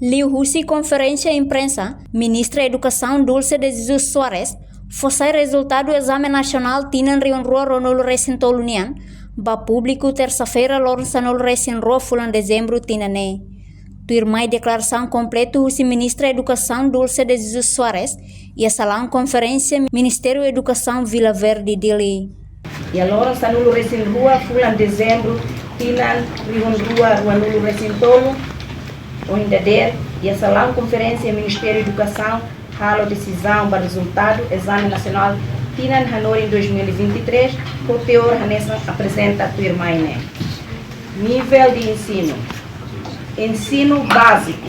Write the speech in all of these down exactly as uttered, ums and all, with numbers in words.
Liuhusi konferénsia imprensa, Ministra Edukasaun Dulce de Jesus Soares fó sai rezultadu ezame nasionál tinan rihun rua ruanulu resin tolu nian ba públiku tersa-feira loron sanulu resin rua fulan dezembru tinan ne'e. Tuirmai deklarasaun kompletu husi Ministra Edukasaun Dulce de Jesus Soares iha salaun konferénsia Ministériu Edukasaun Vila Verde, Dili. Iha loron sanulu resin rua fulan dezembru tinan rihun rua ruanulu resin tolu, ohin dadeer, iha salaun konferénsia Ministériu Edukasaun halo desizaun ba rezultadu ezame nasionál tinan hanorin dois mil e vinte e três, ho teor hanesan aprezenta tuirmai ne'e. Nivel de ensinu. Ensinu báziku.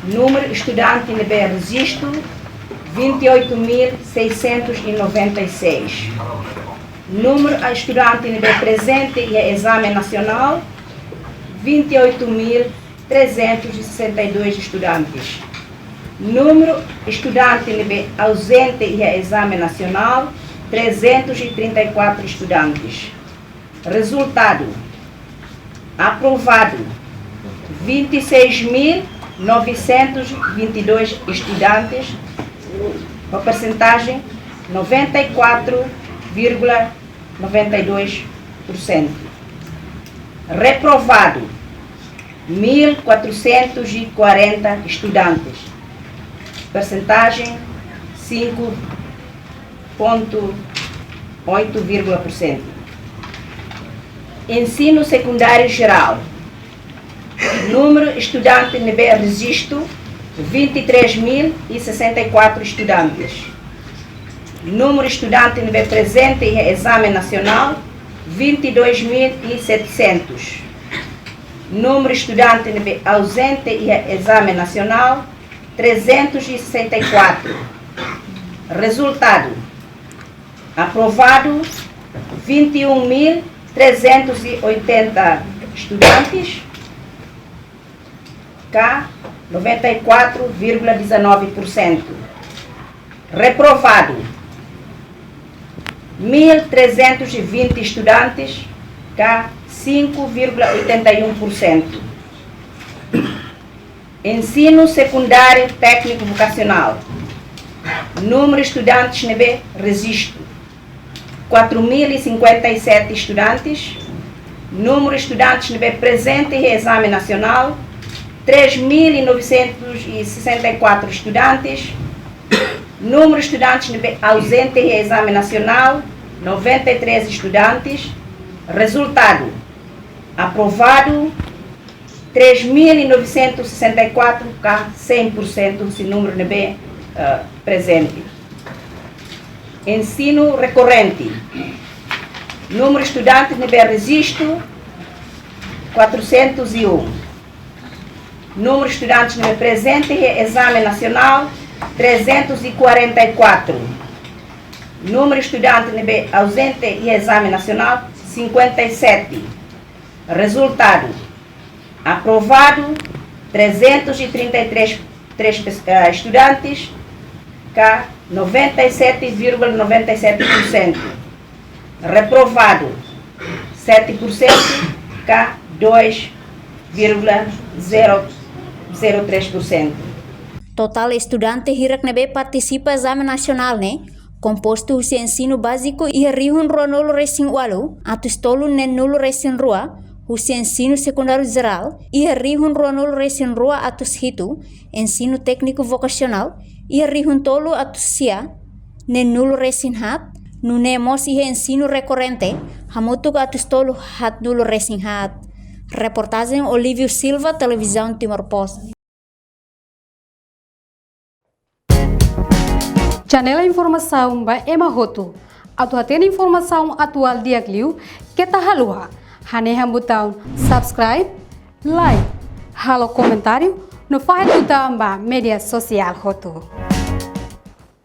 Númeru estudante ne'ebé rejistu, vinte e oito mil seiscentos e noventa e seis. Númeru estudante ne'ebé prezente iha ezame nasionál, vinte e oito mil trezentos e sessenta e dois estudantes. Númeru estudante ne'ebé auzente iha ezame nasionál, trezentos e trinta e quatro estudantes. Rezultadu: aprovadu, vinte e seis mil novecentos e vinte e dois estudantes, ho persentagem noventa e quatro vírgula noventa e dois por cento. Reprovadu, mil quatrocentos e quarenta estudantes, persentagem cinco ponto oito vírgula por cento. Ensinu sekundáriu jerál. Númeru estudante ne'ebé rejistu, vinte e três mil e sessenta e quatro estudantes. Númeru estudante ne'ebé prezente iha ezame nasionál, vinte e dois mil e setecentos. Númeru estudante ne'ebé auzente iha ezame nasionál, trezentos e sessenta e quatro. Rezultadu: aprovadu, vinte e um mil trezentos e oitenta estudantes, ka noventa e quatro vírgula dezanove por cento. Reprovadu, mil trezentos e vinte estudantes, ka cinco vírgula oitenta e um por cento. Ensinu sekundáriu tékniku vokasionál. Númeru estudantes ne'ebé rejistu, quatro mil e cinquenta e sete estudantes. Númeru estudantes ne'ebé prezente iha ezame nasionál, três mil e novecentos e sessenta e quatro estudantes. Númeru estudantes ne'ebé auzente iha ezame nasionál, noventa e três estudantes. Rezultadu: aprovadu, três mil e novecentos e sessenta e quatro, ka cem por cento, husi númeru ne'ebé, eh, prezente. Ensinu rekorrente. Númeru estudante ne'ebé rejistu, quatrocentos e um. Númeru estudantes ne'ebé prezente iha ezame nasionál, trezentos e quarenta e quatro. Númeru estudante ne'ebé auzente iha ezame nasionál, cinquenta e sete. Rezultadu: aprovadu, trezentos e trinta e três, três pes-, eh, estudantes, ka noventa e sete vírgula noventa e sete por cento. Reprovadu, sete por cento, ka dois vírgula zero zero três por cento. Totál estudante hirak ne'ebé partisipa ezame nasionál ne'e kompostu husi ensinu báziku iha rihun ruanulu resin ualu, atus tolu neenulu resin rua, husi ensinu sekundáriu jerál iha rihun ruanulu resin rua atus hitu, ensinu tékniku vokasionál iha rihun tolu atus sia neenulu resin haat, nune'e mós iha ensinu rekorrente hamutuk atus tolu haatnulu resin haat. Reportajen Olívio Silva, Televizaun Timor Post. Janela informasaun ba ema hotu. Atu hatene informasaun atuál di'ak liu, keta haluha hanehan butaun subscribe, like, halo komentáriu no fahe tutan ba média sosiál hotu.